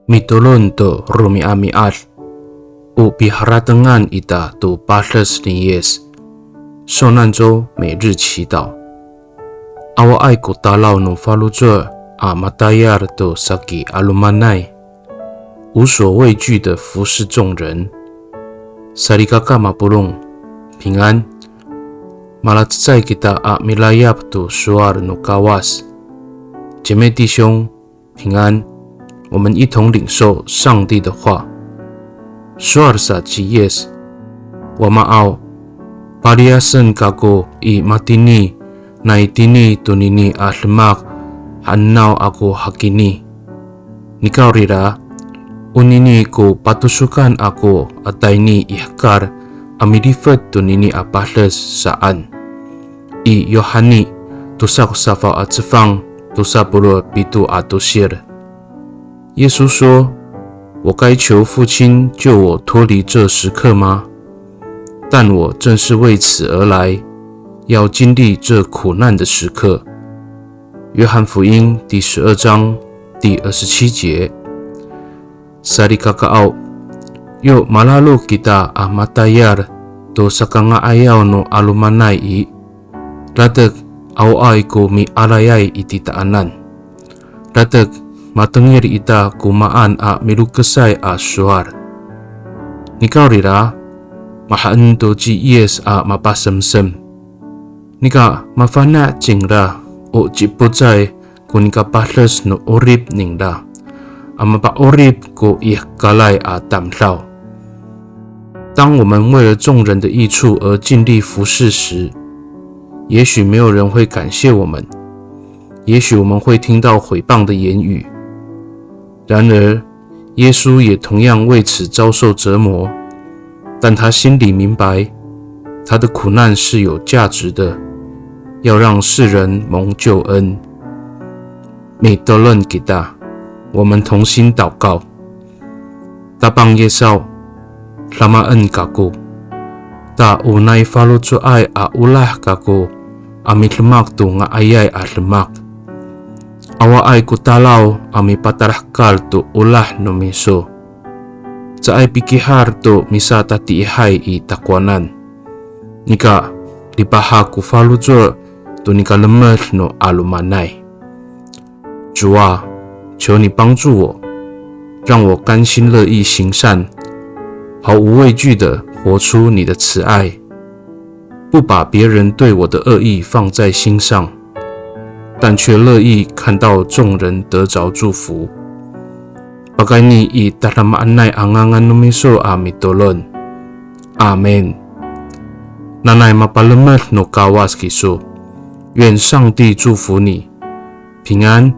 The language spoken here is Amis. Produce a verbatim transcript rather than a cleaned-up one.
Mitolon to romi'ami'ad, o piharatengan ita to pades ni Yis. 受难周每日祈祷。Awaay ko talaw no faloco' a matayal to saki 'alomanay, 无所畏惧的服侍众人。Salikaka mapolong, 平安。Malacecay kita a milayap to sowal no Kawas. 姐妹弟兄，平安。我们一同领受上帝的话。Sowal sa ci Yis, Wamaaw, paliyasen kako i matini nai tini tonini a demak, ha'enaw ako hakini. Nikawrira, onini ko patosokan ako a tayni i hekal a milifet tonini a pades saan. I Yohani tosa ko safaw a cefang, tosa polo' pito a tosir. 耶稣说：“我该求父亲救我脱离这时刻吗？但我正是为此而来，要经历这苦难的时刻。”约翰福音第十二章第二十七节。Salikakaaw, yo malalok kita a matayal to sakanga'ayaw no 'alomanay i, latek awaay ko mialayay i titaanan. Latek matengil ita ko maan a milokesay a sowal. Nikawrira, mahaen to ci Yis a mapasemsem. Nika mafana' cingra o cipocay ko nika pades no 'orip ningra a mapa'orip ko i hekalay a tamdaw. 当我们为了众人的益处而尽力服侍时，也许没有人会感谢我们，也许我们会听到毁谤的言语。然而，耶稣也同样为此遭受折磨，但他心里明白，他的苦难是有价值的，要让世人蒙救恩。Mitolon kita，我们同心祷告。Tapang Yis aw, damaen kako. Ta o nai faloco'ay a olah kako a midemak to nga'ayay a demak. Awaay ko talaw a mipatalahekal to olah no miso. Caay pikihar to misatatiihay i takowanan. Nika lipahak ko faloco' to nika lemed no 'alomanay. 主啊，求你帮助我，让我甘心乐意行善，毫无畏惧地活出你的慈爱，不把别人对我的恶意放在心上，但却乐意看到众人得着祝福。Pakayni i tadamaanay a ngangan no miso a mitolon. Amin. Nanay mapalemed no Kawas kiso. 愿上帝祝福你。平安。